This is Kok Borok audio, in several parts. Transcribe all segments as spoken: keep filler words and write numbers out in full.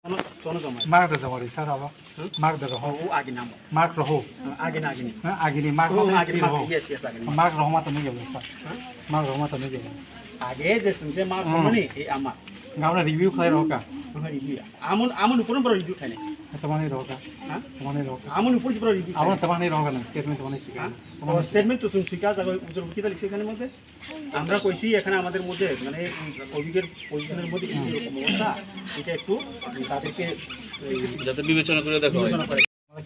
Chono, chono jomai. Mark da jomari sir abo. Hmm? Mark da roho. O agi namo. Mark roho. Ah, agi na agi ni. Ha, agi ni mark Oh, roho agi ni, sir mark, roho. Yes, yes, agi ni. Mark roho ma to nugya sir. Huh? Mark roho ma to nugya. Age je sungje mark Hmm. roho ni, e ama. Ngabra review khlai roho ka. Oh, review ya. Amun, amun upor bro review khlai ni. Tamani roho ka. Ha? Tamani roho ka. Amun upor bro review Amun khlai ni. Tamani roho ka na statement tamani sika. Ha? Oh, statement to sung sika jago ujor kita likse khani moddhe. আমরা কইছি এখানে আমাদের মধ্যে মানে ওদিকের পজিশনের মধ্যে এই রকম অবস্থা, এটা একটু তাদেরকে এই যাতে বিবেচনা করে দেখা হয়। বিবেচনা করে।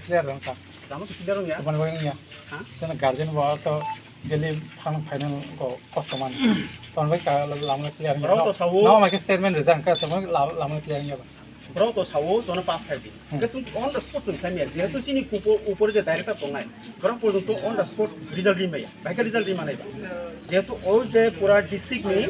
Clear rong ka. Kamu tuh clear rong ya? Teman gue ya. Hah? Sana guardian bawa to daily final ko kosto man. Teman gue ka lama clear ya. Bro, to sawo. No, ma ke statement resign ka, teman lama clear ya. Bro to sawo, jono pass thai di. Hmm. Hingke chwng on the spot chwng khlai maya. Jehetu chini kupo-, upore je director tongnai, borok porjonto on the spot result ri maya. Bahai khe result ri manai ba. Jehetu o je pura district ni,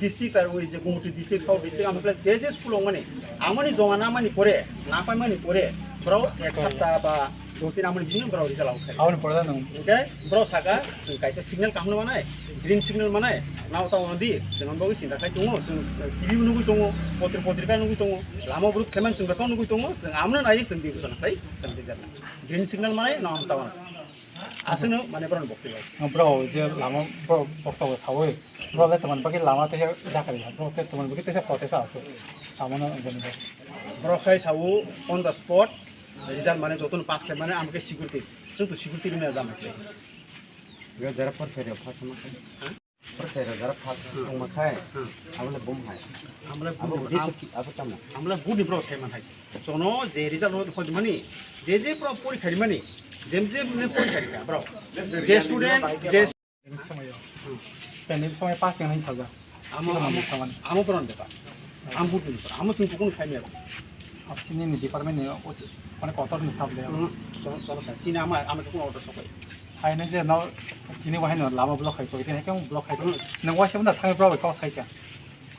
district ar oi je Gumoti district, South district, amoni je je school ongmani, amoni joma namani pore, napaimani pore, borok ek sapta ba dos din amoni bising borok result out khai. Aboni pore da nang. Hingke borok saka, chwng kaisa signal kaham manai, green signal manai, nao tamo di, chwng ambo sinda khai tongo, chwng T V nugui tongo, potri potrika nugui tongo, lama borok kheman chwng bekao nugui tongo, chwng amno nai chwng bibesona khai chwng rijak. Green signal manai, nao tamo. Aswkno mane borok bokti bai. Bro, je lama bro bokto sawi, bro le teman bagi lama te jakari, bro te teman bagi te sa kote sa asu. Tamo no gani bro. Bro khai sawo on the spot, result mane jotono pass khai mane amke security. Chwng to security rwna jama khe. Ga jara por khe re, pha sama khe. Por khe re, jara pha sama khai. Hmm. Abole bom hai. Amla Abole bom, bodi am-, saki, abo tamo. Amla bodi bro sai man hai. Jono je result hoi mani, je je bro pori khai mani, jem je ne pori khai ka bro. Je student, je Pandemic somoi pass yang nang salga. Amo, Sila amo, mani samani. Amo poran beta. Amo button poran. Amo sing kukun khai mero. Asini ni department ni ot-, mane kotor ni sab le. Hmm, so, so, so, sini ama, ama kukun order sokai. Hai ne je no, kini wahai no lama block hai koi, kini kung block hai koi. Hmm. Nang wahai sebunda thang block kau sai kya?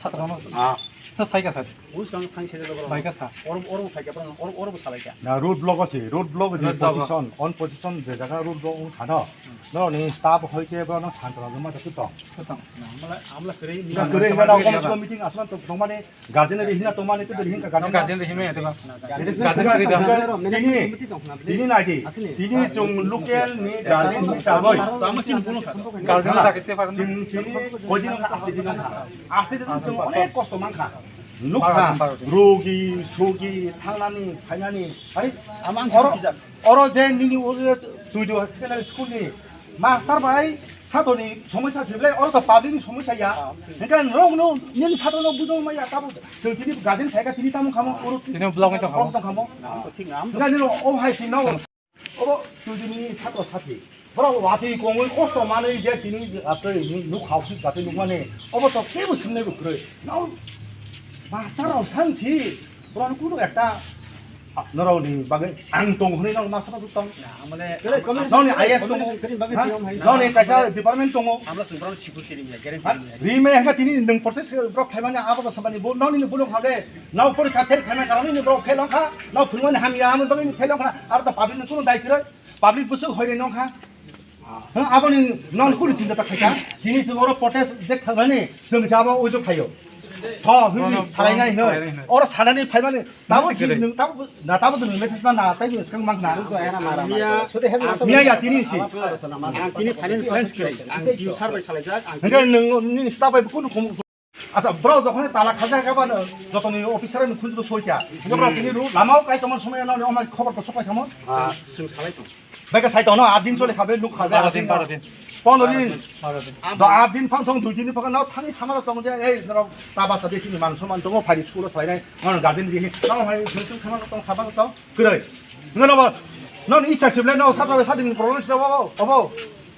Satra no. Ah. Sa sai kya sa? Bus kang thang sai lo. Bai kya sa? Or, or khai kya, or, or, or salai kya? Na road block ase, road block je Road block. Position, on position je jaga road block thano. Hmm. No ni staff hoi ke bro no santana joma ta tong. Tong. Na, amla, amla kere, Na kere na da kom meeting aslan to tomane guardian ri hina tomane to ri hinka guardian. Guardian ri hime ate ba. Guardian ri da. Tini, tini na di. Tini chung local ni guardian ni sabai. Tamo sin puno kha. Guardian da kete paran. Chini, chini kojin kha asti din kha. Asti din chung onek kosto man kha. Nuk kha. Rogi, sogi, thangnani, phainani. Hai, amang oro, oro je nini oro tuidu secondary school ni Master bai, satoni somosya se belai, oro to public ni somosya ya. Hingke norok no nini satro no bujong maya, tabo chwng tini guardian saika tini tamo khamo, oro tini block ni tong khamo. Tong khamo. Hingke nini o hai si no, oro tini satro satri. Borok watwi kongwi kosto manwi je tini atwi nuk khao si jatwi nuk mani, obo to kebo swingnai bo kwrwi. No master rok san si. Borok kunu ekta norok ni bagwi ang tong hwnwi norok masa tong. Noni I A S tongo. Noni kaisa department tongo. Rimai hwnka tini nwng protest borok khaimani abo to sabani bo noni ni bulung hade nau porikha fail khaimani karoni ni borok fail wngkha. Nau phunukmani hamya amo bagwi fail wngkha. Aro to public ni kunu dai kwrwi. Public bwswk hoiri nongkha. Hwng aboni non kunu chinta ta khaikha. Tini chwng oro protest je khaimani chwng se abo ujuk khaio. Tho hwnwi salainai hwnwi. Oro sanani phaimani tamo si nwng tamo na tamo nwng message ma na tai nwng swkang mangna. Miya ya tini si. Ang tini final plans kiri. Ang tini sir bai salaijak. Ang hwnkhe nwng nini staff bai kunu Acha, bro, jokhon tala khajak kha bano, jotoni officer ni khunju soikha. Hingke bro, tini ru, lama o kai tongma somoi no, no, omai khobor to sopai thamo. Ah, sing salai tong. Beke sai tong no, aat din chole khabe, nuk khabe, Baro din, aat din, baro din. Pondro din. Baro din. Do aat din phang thong, dui din phang no, thani sama tong je, ei, noro, taba sa desi ni man soman tongo, phari school o salai nai, no, garden di, no, hai, school sama tong, sama tong, kwrwi. Ngono bo, no, isa sible, no, satra be sadi ni problem sila bo, obo.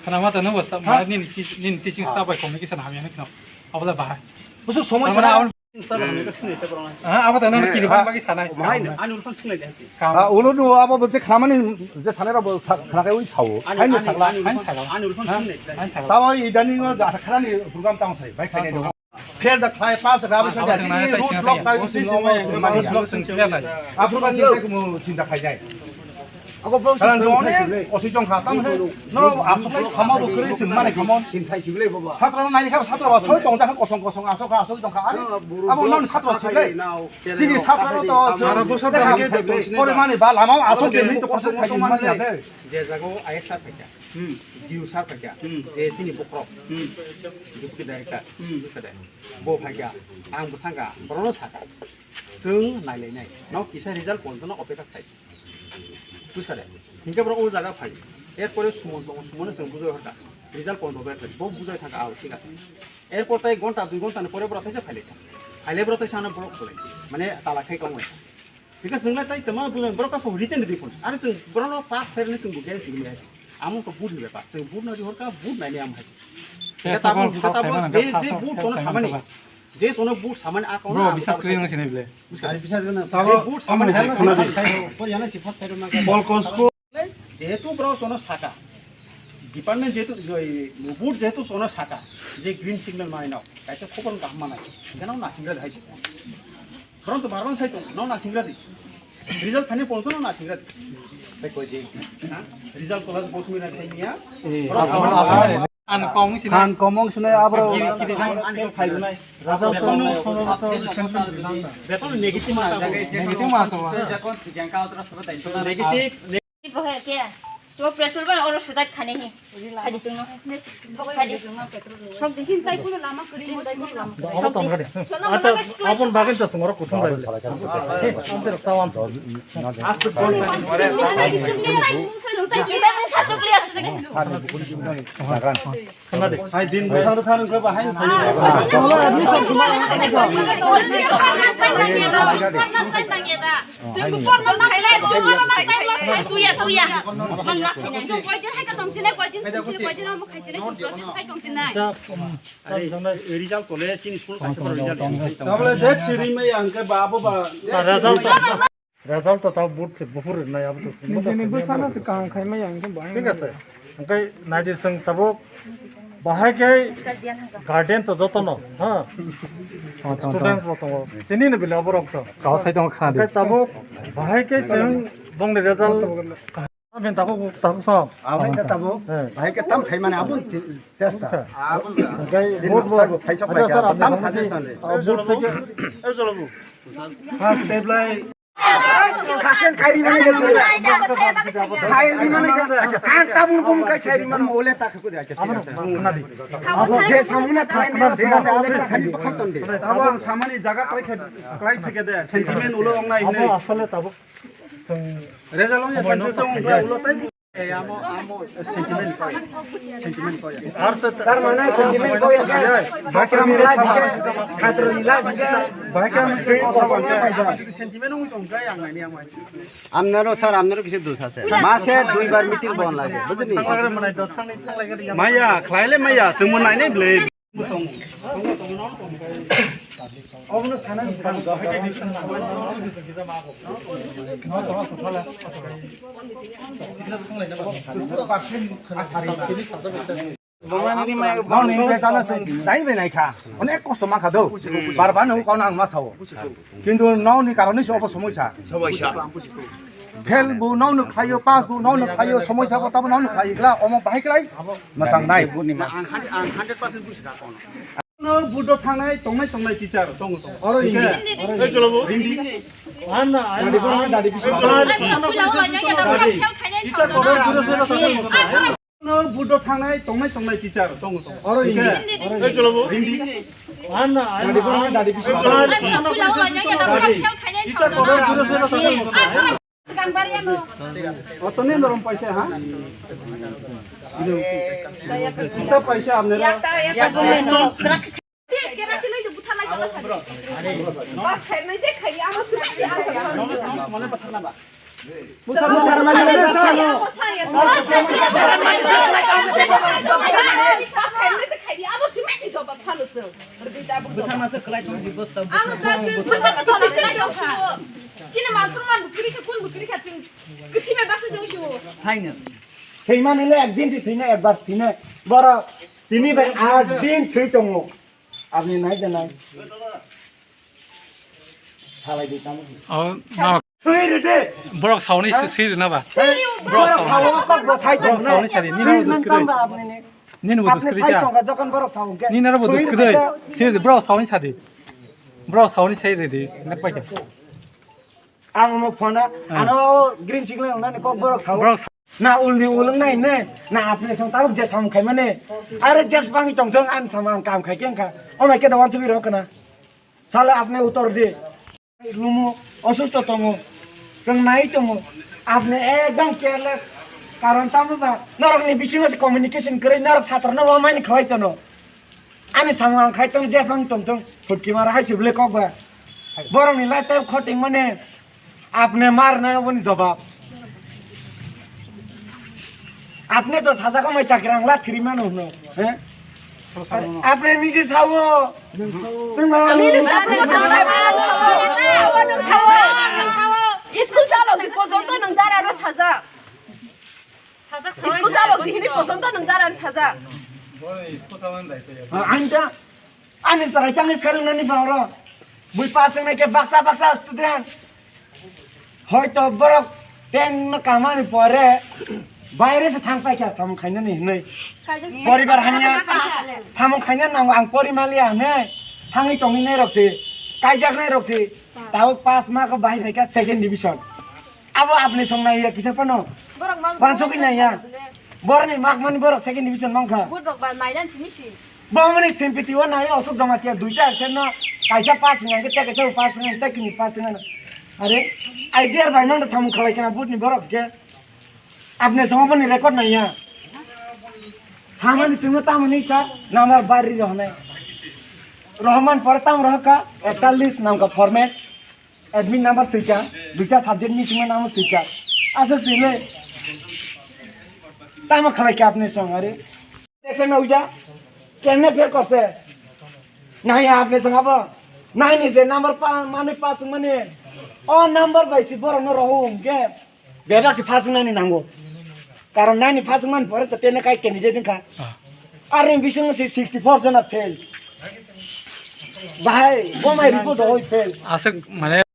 Khana mata no, basta, Ha? ma, nini, nini teaching staff bai communication hamya no, khna. Abole bahai. Busu somoi Amra sana. Amra. Ah, abo tano kiri bang bagi sanai. Mahai no, ani ulfan singlai dasi. Kam. Ah, ulo no abo bo je khamani je sanai rabo sa-, khana kai ui sao. Ani, Hai no ani, sakla. ani Hai ulfan, sakla. ani ulfan Ha? singlai dasi. Hai sakla. Tamo idani no ja khamani program tamo sai. Bai khai ne do. Fail da khai pass da rabo Abo sai. sanai Ini tai road kina block tai tai. Road block sing clear lai. Abu kan sinta kumu sinta khai jai. Abo bwrwi Salang jong onek osoi jong kha, tamo se no aswk lai sama bo kwrwi chwng mani khamon. Satra no nai kha, satra ba soi tong jakha kosong kosong aswk kha, aswk jong kha. Ari abo non satra si lai. Chini satra no to Ara bwsa jong ba khe kha, tong sini pore ba. Mani ba lama aswk je ni to kosong kosong mani ya de. Je jago I S R phaikha, Hmm. D U sir phaikha, Hmm. je chini bokhorok, Hmm. Deputy Director, Hmm. Bo phaikha, ang bwthangkha, borokno sakha. Chwng nailainai, no kisa result pontono opekha khai. Buskha de, hinkhe borok o jaga phai. Erpore Suman tongo, Sumanno chwng bujai horkha. Result ponto bai khai, bo bujai thangkha, ao, thik ase. Erpor tai gonta, dui gonta ni pore borok thaisa phailaikha. Phailai borok thaisa ano block khlai. Mane tala khai klanglaikha. Because chwng lai tai tongma bwlai borok kaso written rwi phone. Are chwng borokno pass khairani chwng bo guarantee rwi hai. Amo to vote ni bepar. Chwng vote no rihorkha, vote nainai amo hai. Eka tabuk, eka tabuk, je, je vote sono samani. Je sono vote samani a kono. Bro, bisas kri nang sinai ble. Buskha. Ari bisas gana. Je vote samani hai. Bol kosko. Jehetu borok sono saka. Department jehetu, oi, vote jehetu sono saka. Je green signal manai no. Kaisa khobor kaham manai. Gana nasingra hai. Boron to barban sai tong, no nasingra di. Result thani pon to no nasingra di. Bai koi di. Ha? Result kolas bosmi na sai niya. Eh, Boron asal, sama asal. An kong sini. An komong sini abro. Kiri, kiri. An kong khai nai. Result to no, sono to recently result. Beton negative ma ta. Negative ma sa. Negative. Bohe ke? To petrol ban oro sujak khane hi. Khadi chungno. Khadi. Sok di. Chin tai kulo lama kuri mo. Sok di. Acha, abon bagin ta sumoro kuthum bai. Ante rok tawan. As ko. Chungtai kita mung satu kali asu. Sai din buthang thang khe bahai ni thani. Result kole chini school kaisa result. Tabole det siri mai ang khe ba abo ba. Result to ta vote se buphur nai abo to. Nini bwsano se kaham khai mai ang khe bahai. Thik ase. Hwnkhe naidi chwng tabuk bahai khe guardian to jotono, ha? Students bo tongo. Chini ni bile oborok to. Kau sai tongo khna di. Hwnkhe tabuk bahai khe chwng bongni result kaham tabuk tabuk so. Abai khe tabuk. Bahai khe tam khai mane abo chesta. Hwnkhe vote bo sai chok bai tam suggestion de. Vote khe first step lai Kaken khairi mani khe. Khairi mani khe. Ang tabung bum kai khairi mani ole ta khe kudi acha. Abo je samuna khairi mani khe abo thani pakham ton de. Abo ang samani jaga klai khe klai phike de. Sentiment ulo ong nai ne. Abo asole tabuk. Result ong ya sanse chong ulo tai. Amo, amo, sentiment ko ya. Sentiment ko ya. Tar mane sentiment ko ya. Sakra ni life ke, khatra ni life ke. Bahai ke sentiment ong tong kai ang ni amo. Amnaro sir, amnaro kisi dos ase. Mase duibar meeting bon lage, bujhni? Maya, khlaile maya, chwngmo nainai bwle. Nokni hwnkhe chana chwng jai bai naikha. Onek kosto mankha do. Barba nung kau nang ma sao. Kintu nokni karon ni se obo somoisa. Somoisa. Fail bo nokno khlaio, pass bo nokno khlaio, somoisa bo tabo nokno khlai gla, omo bahai klai. Mwchang nai. Ang hundred, ang hundred percent buji kha kono. No, budo thangnai, tongnai, tongnai teacher. Tongo, tongo. Oro hindi. Oro hindi. Hindi. Anna, dadi, anna, dadi, dadi. Teacher, teacher, teacher. No, budo thangnai, tongnai, tongnai teacher. Tongo, tongo. Oro hindi. Oro hindi. Hindi. Anna, anna, dadi, anna, dadi, dadi. Teacher, teacher, teacher. Otoni norom paisa, ha? Ita paisa amne ra. Bas khairnai de khairi, amo sumai si ang sa. Mane pathar na ba. Bas khairnai de khairi, amo sumai si jawab salo chwng. Bwthangma se kwlai tong di, bwthang. Ang ta chwng bwsa se thok chwng thok. Chini mansur man bwkri khe kun bwkri kha chwng kwthwi bai baksa jong sio. Thaino. Thwimani le ekdin se thwino, ekbar thwino. Boro tini bai aat din thwi tongo. Aboni nai de nai. Salai di tamo. Oh, no. Borok sauni swi rina ba. Borok sauni sadi. Nini aro dos kwrwi. Nini aro dos kwrwi ta. Nini aro dos kwrwi. Swi ridi, borok sauni sadi. Borok sauni sai ridi. Nak paikha. Ang mo phone ano green signal nani kok borok sao. Borok sa- Na ulni ulung nai ne. Na apni song tabuk je sam khai mane. Are jes bangi tong tong an sam ang kam khai keng kha. O mai ke da wan sugui rok na. Sale apni utor di. Lumo osusto tongo. Song nai tongo. Apni ekdom careless. Karon tamo ba norok ni bisingo se communication kre norok satro no wamai ni khawai tono. Ani samung ang khai tong je phang tong tong phutki mara hai se bwle kok ba. Borok ni lifetime khoting mane apne mar na boni jawab. Apne to saja ko mai chakri ang la thiri mano hno. He? Apne nije sawo. Chwng ba- Ani ni staff mo chang lai ba. School chalo di pojonto nang jara ro saja. School chalo di hini pojonto nang jara saja. Ani ta Ani chwrai tangwi pherwngnani bagwi bui pass wngnai khe baksa baksa student. Hoito borok ten no kamani pore baire se thang paikha samung khainani hinwi. Poribar hamya samung khaina nango ang pori maliya hinwi thangwi tongwi nai rok se kaijak nai rok se tabuk pass ma khe bahai phaikha second division. Abo apni song nai ya kisa pano. Borok mang pansok nai ya. Borok ni mak mani borok second division mangkha. Borok ba nai dan simi si. Bo mani sympathy o nai osuk jama tiya duita action no kaisa pass ngai ke kaisa pass ngai ta kini pass ngai. Are idea bai mang da samung khalai kana but ni borok ke. Apni song boni record nai ya. Samani chungo tamani sa namar bari rohne. Rohman pore tam rohka ekta list namka format. Admin number swika, duita subject ni sima namo swika. Aswk swile. Tamo khalai khe apni song are. Dekse na uja. Kemne fail korse. Nai apni song abo. Nai ni je number pa mani pass mani. O number bai si borok no rohum ge. Bebak si pass nani nango. Karon nai ni pass mani pore to tene kai candidate wngkha. Are ni bising si sixty four jona fail. Bahai, bo mai report hoi fail. Aswk mane